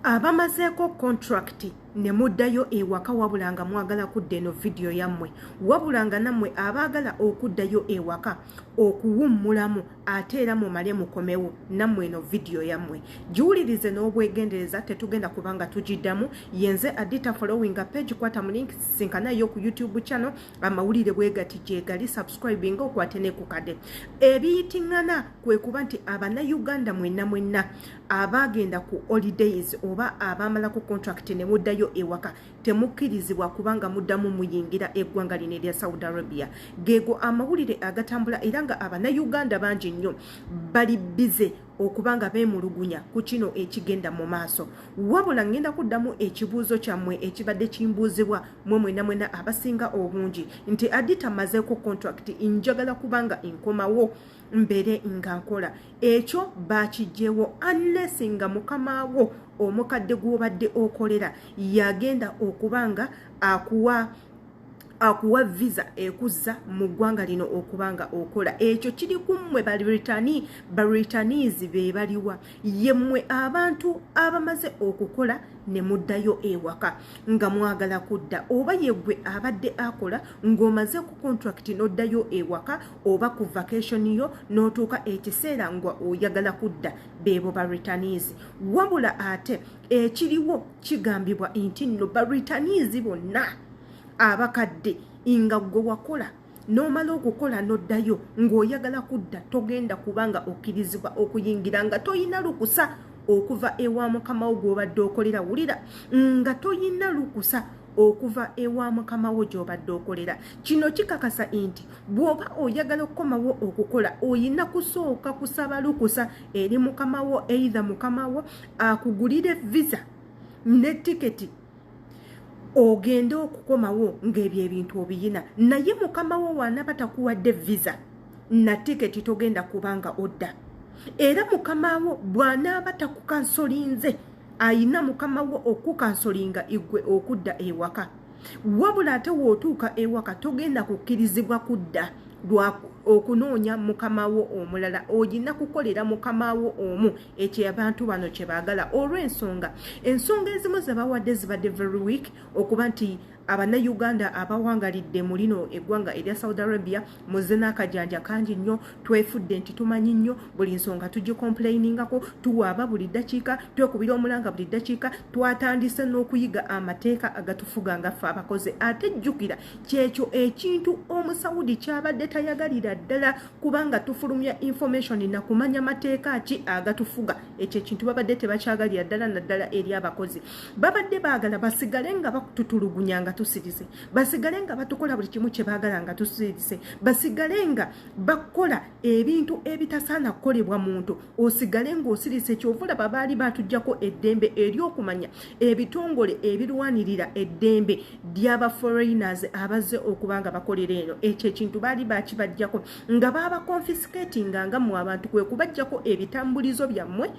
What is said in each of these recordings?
Abamazeeko contract ne muddayo ewaka, wabula nga mwagala kudda, eno vidiyo yammwe. Wabula nga nammwe abaagala okuddayo ewaka okuwummulamu ate era mumale mukomewo, nammwe eno vidiyo yammwe, giwulirize n'obwegendereza. Tetugenda kubanga tugiddamu. Yenze Adita. Followinga page, kwata mu link, sinkanayo ku YouTube channel. Amawulire bwe gati gyegali. Subscribinga, okwate ne ku kade. Ebiyitiŋŋana kwe kuba nti Abannayuganda mwenna mwenna abagenda ku holidays oba abamalako contract ne muddayo ewaka, temukkirizibwa kubanga muddamu muyingira eggwanga lino erya Saudi Arabia. Geego amawulire agatambula, era nga Abannayuganda bangi nnyo bali bize okuba nga beemulugunya ku kino ekigenda mu maaso. Wabula ngenda kuddamu ekibuuzo kyammwe ekibadde kimbuuzibwa mwe mwena mwena abasinga obungi nti, "Adita, mazeeko contract, njagala kubanga nkomawo mbeere nga nkola." Ekyo bakijjewo unless nga mukama wo omukadde gw'obadde okolera yagenda okuba nga akuwa visa ekuzza mu ggwanga lino okuba nga okola. Ekyo kiri ku mmwe ba returnees be baliwa. Yemmwe abantu abamaze okukola ne muddayo ewaka nga mwagala kudda, oba yeggwe abadde akola ng'omaze ku contract n'oddayo ewaka oba ku vacation yo n'otuuka ekiseera nga oyagala kudda, beebo ba returnees. Wabula ate ekiriwo, kigambibwa nti nno ba returnees bonna abakadde nga gwe wakola n'omala okukola n'oddayo ng'oyagala kudda, togenda kubanga okkirizibwa okuyingira nga toyina lukusa okuva ewa mukama wo gw'obadde okolera. Wulira, nga toyina lukusa okuva ewa mukama wo gy'obadde okolera. Kino kikakasa nti bw'oba oyagala okukomawo okukola, oyina kusooka kusaba lukusa eri mukama wo, either mukama wo akugulire visa ne tiketi ogende okukomawo ng'ebyo ebintu obiyina. Naye mukama wo waanaba takuwadde visa na tiketi, togenda kubanga odda. Era mukama wo bw'anaaba takukansolinze, ayina mukama wo okukansolinga igwe okudda ewaka. Wabula ate w'otuuka ewaka, togenda kukkirizibwa kudda lwa okunoonya mukama wo omulala. Olina kukolera mukama wo omu. Ekyo abantu bano kye baagala, olw'ensonga ensonga ezimu ze bawadde zibadde very weak, okuba nti Abannayuganda abawangalidde mu lino eggwanga erya Saudi Arabia muze n'akajanja kangi nnyo. Twefudde nti tumanyi nnyo, buli nsonga tugicomplainingako, tuwaaba buli ddakiika, twekubira omulanga buli ddakiika. Twatandise n'okuyiga amateeka agatufuga nga ffe abakozi. Ate jjukira, kyekyo ekintu Omusawudi kyabadde tayagalira ddala, kubanga tufulumya information nakumanya mateeka ki agatufuga. Ekyo ekintu babadde tebakyagalira ddala, naddala eri abakozi. Babadde baagala basigale nga batutulugunya nga tusirise, basigale nga batukola buli kimu kye baagala nga tusirise, basigale nga bakola ebintu ebitasaana kukolebwa muntu, osigale ng'osirise. Kyova olaba baali batuggyako eddembe ery'okumanya ebitongole ebirwanirira eddembe ly'aba foreigners abazze okuba nga bakolera eno. Ekyo ekintu baali bakibajjako nga babaconfiscatinga nga mmwe abantu, kwe kubajjako ebitambulizo byammwe,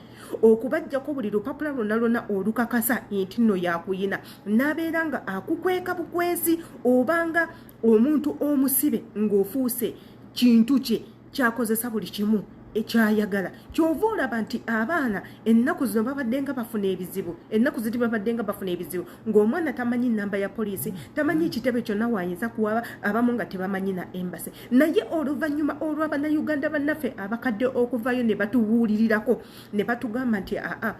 okubajjako buli lupapula lwonna lwonna olukakasa nti nno yakuyina, n'abeera nga akukweka bukwezi, obanga omuntu omusibe ng'ofuuse kintu kye kyakozesa buli kimu ekyayagala. Kyova olaba nti abaana ennaku zino babadde nga bafuna ebizibu, ennaku ziri babadde nga bafuna ebizibu, ng'omwana tamanyi namba ya poliisi, tamanyi ekitebe kyonna waayinza kuwaba, abamu nga tebamanyi na embassy. Naye oluvannyuma olw'Abannayuganda bannaffe abakadde okuvayo ne batubuulirirako ne batugamba nti, "Aa,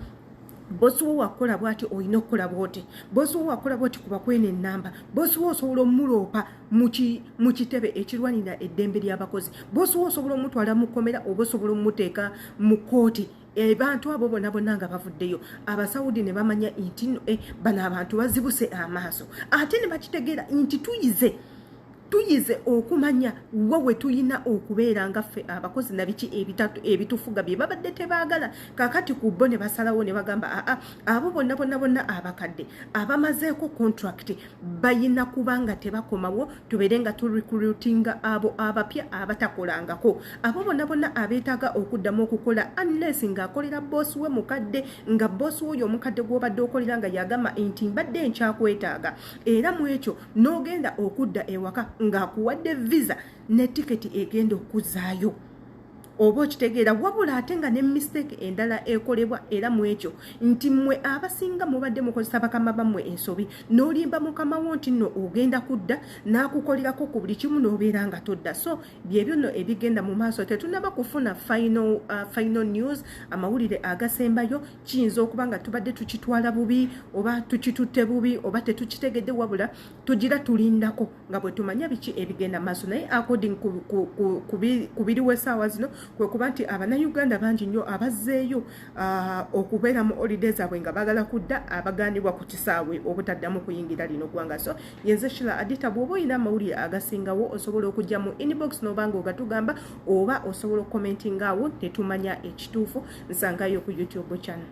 bosi wo wakukola bwati, olina okukola bwoti. Bosi wo wakukola bwoti, kuba kweno enamba. Bosi wo osobola omuloopa mu kitebe ekirwanira eddembe ly'abakozi. Bosi wo osobola omutwala mu kkomera oba osobola omuteeka mu kooti." Abantu abo bonna bonna nga bavuddeyo, Abasawudi ne bamanya nti no bano abantu bazibuse amaaso, ate ne bakitegeera nti tuyize okumanya wa we tuyina okubeera nga ffe abakozi nabiki ebitufuga bye babadde tebaagala. Kakati ku bo ne basalawo ne bagamba, "Aa, abo bonna bonna bonna abakadde abamazeeko contract bayina kubanga tebakomawo, tubeere nga turecruitinga abo abapya abatakolangako, abo bonna bonna abeetaaga okuddamu okukola, unless ng'akolera boosi we mukadde, nga boosi we oyo omukadde gw'obadde okolera nga yagamba nti mbadde nkyakwetaaga." Era mu ekyo n'ogenda okudda ewaka ng'akuwadde visa ne tiketi egenda okuzzaayo. Oba okitegeera? Wabula ate nga ne mistake endala ekolebwa era mu ekyo nti mmwe abasinga mubadde mukozesa bakama bammwe ensobi, n'olimba mukama wo nti nno ogenda kudda, n'akukolerako ku buli kimu, n'obeera nga todda. So byebyo nno ebigenda mu maaso. Tetunaba kufuna final news, amawulire agasembayo. Kiyinza okuba nga tubadde tukitwala bubi, oba tukitutte bubi, oba tetukitegedde, wabula tugira tulindako nga bwe tumanya biki ebigenda maaso. Naye according ku biriwo essaawa zino, kwe kuba nti Abannayuganda bangi nnyo abazzeeyo okubeera mu holiday zaabwe nga baagala kudda, abaganibwa ku kisaawe obutaddamu kuyingira lino ggwanga. So yenze Shila Adita. Bw'oba olina amawulire agasingawo, osobola okujja mu inbox n'oba nga ogatugamba, oba osobola okucommentinga awo tetumanya ekituufu. Nsangayo ku YouTube channel.